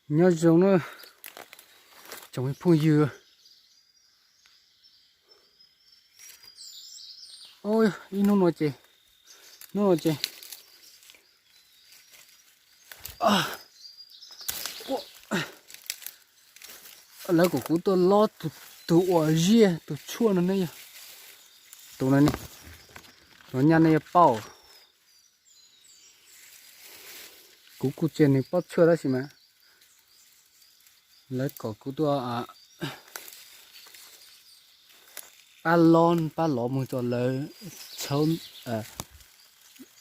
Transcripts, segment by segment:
Nyob zoo na, tsoom phooj ywg. Ib hnub no ces, hnub no ces lawv kom kuv tuaj lob tus uas ziaj tus tshuaj no ne yog, tus no ne, tus nyaj ne yog paub. Kuv kuj tsis yog neeg paub tshuaj tab sis mas lawv kom kuv tuaj pab lob, pab lov mus rau lawv tshawb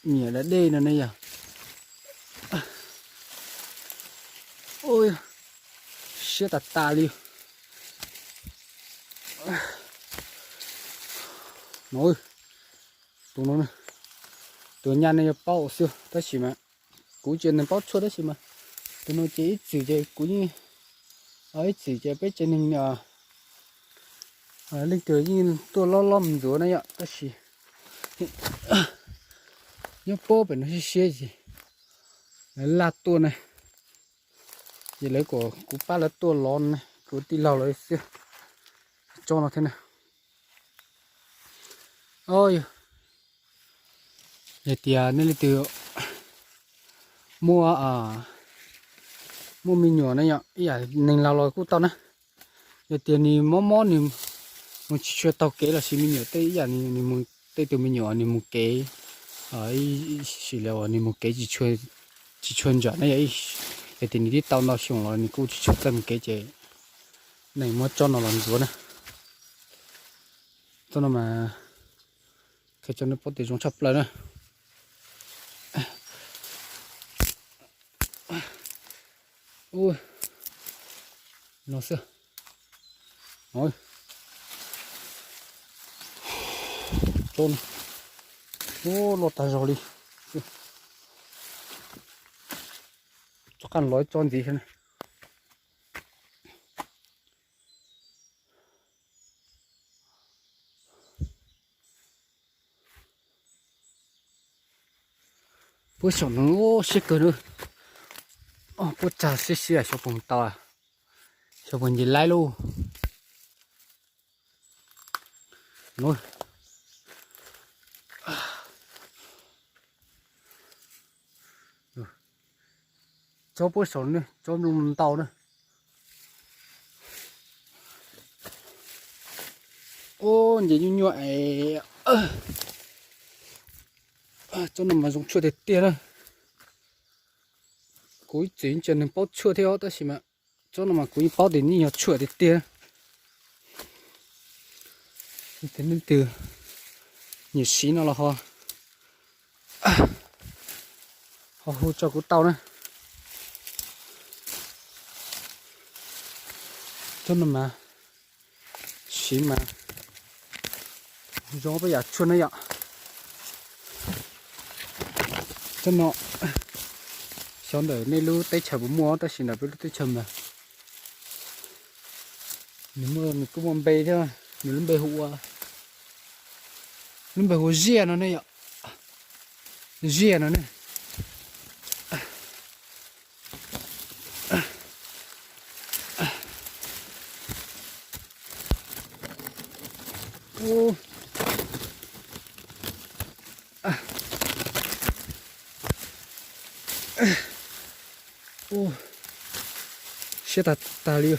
nyiam lawv dej no ne yog. Siab tas tas li. No, tus no, tus nyaj ne yog paub xwb tab sis mas kuv tsis yog neeg paub tshuaj tab sis mas tus no ces ib txwm ces kuv yeej, ib txwm ces peb tsev neeg leej twg yeej tuaj lob lob mus ntxuav na yom, tab sis nyob puag pem no siab siab ces lawv laj tuaj na, ces lawv kom kuv pab lawv tuaj lov na, kuv tij laug lawv xwb, tsob no thiab na. Yog tias nej leej twg muaj, muaj me nyuam na yom, ib yam neeg laus los kuj tau na. Yog tias nws mob mob nws mus tsis tshua taug kev los sis me nyuam tej ib yam nws mus, tej tus me nyuam nws mus kev, sim li uas nws mus kev tsis tshua ntsawm na yom, yog tias nws twb tau ntau xyoo los nws kuj tsis tshua txawj mus kev ces nej muab tsob no los ntxuav na. Tsob no mas qhia rau nej paub tias zoo tshaj plaws na. No xwb. Tsob no, loj tag zog li. Tsob qab los tsob ntxiv thiab na. Puab saum no siab kawg na. Puab tsag siab siab xyov puas tau, xyov puas nce laib lauj. Tsob puab saum ne, tsob ntau na. Ub, nce nyuaj nyuaj es. Tsob no mas zoo tshuaj tiag tiag na. Kuv ib txwm tsis yog neeg paub tshuaj thiab os, tab sis mas tsob no mas kuv yeej paub tias yeej yog tshuaj tiag tiag. Leej twg nyiam siv no los ho, ho hu tso kuv tau na. Tsob no mas siv mas zoo pab yam tshuaj na yom. Tsob no xyov ntawm nej lub teb chaws puas muaj tab sis ntawm peb lub teb chaws mas nws muaj, nws kuj muaj npe thiab, nws lub npe hu ua, lub npe hu ua ziaj no ne yom. Ziaj no ne. Ub, siab tag tag li.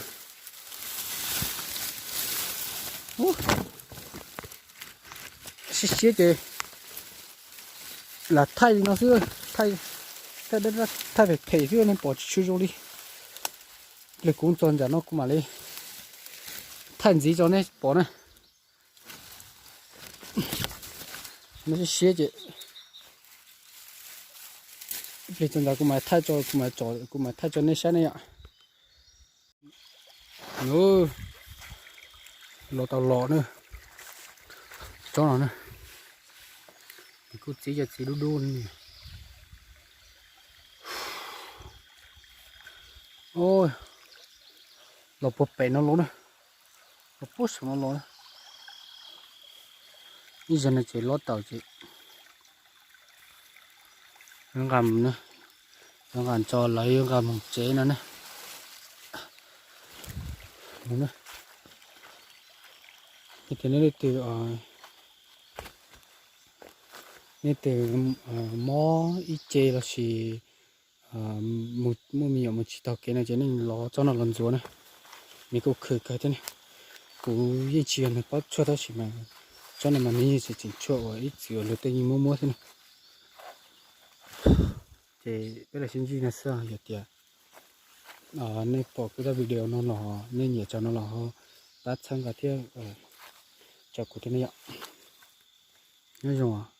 Siab siab ces lam thaij li no xwb, thaij, thaij phem phem xwb nej pom tsis tshua zoo li. Ib pliag kuv txog nram no kuv mam li thaij ntxiv rau nej pom na. No siab siab ces ib pliag txog nram kuv mam thaij, kuv mam thaij rau nej saib ne yom. Los tau los na, tsob no na, kuj txiv cov txiv dub dub ne. Los puag pem no los na, los puag saum no los na. Ib zaug no ces lob tawm ces yuav nqa mus na, yuav nqa tso lawv yuav nqa mus tsev no na. Yog tias nej leej twg, nej leej twg mob ib ce los sis muaj me nyuam mus tsis taug kev no ces nej los tsob no los ntxuav na, nws kuj khwv kawg thiab ne. Kuv yeej tsis yog nws paub tshuaj tab sis mas tsob no mas nws yeej tseem tshuaj uas ib txwm uas luag tej yeej muab muab thiab ne. Ces peb los sib ntsib no xwb, yog tias nej pom kuv daim video no los nej nyiam tsob no los ho pab txhawb nqa thiab tso kuv thiab ne yom. Nyob zoo.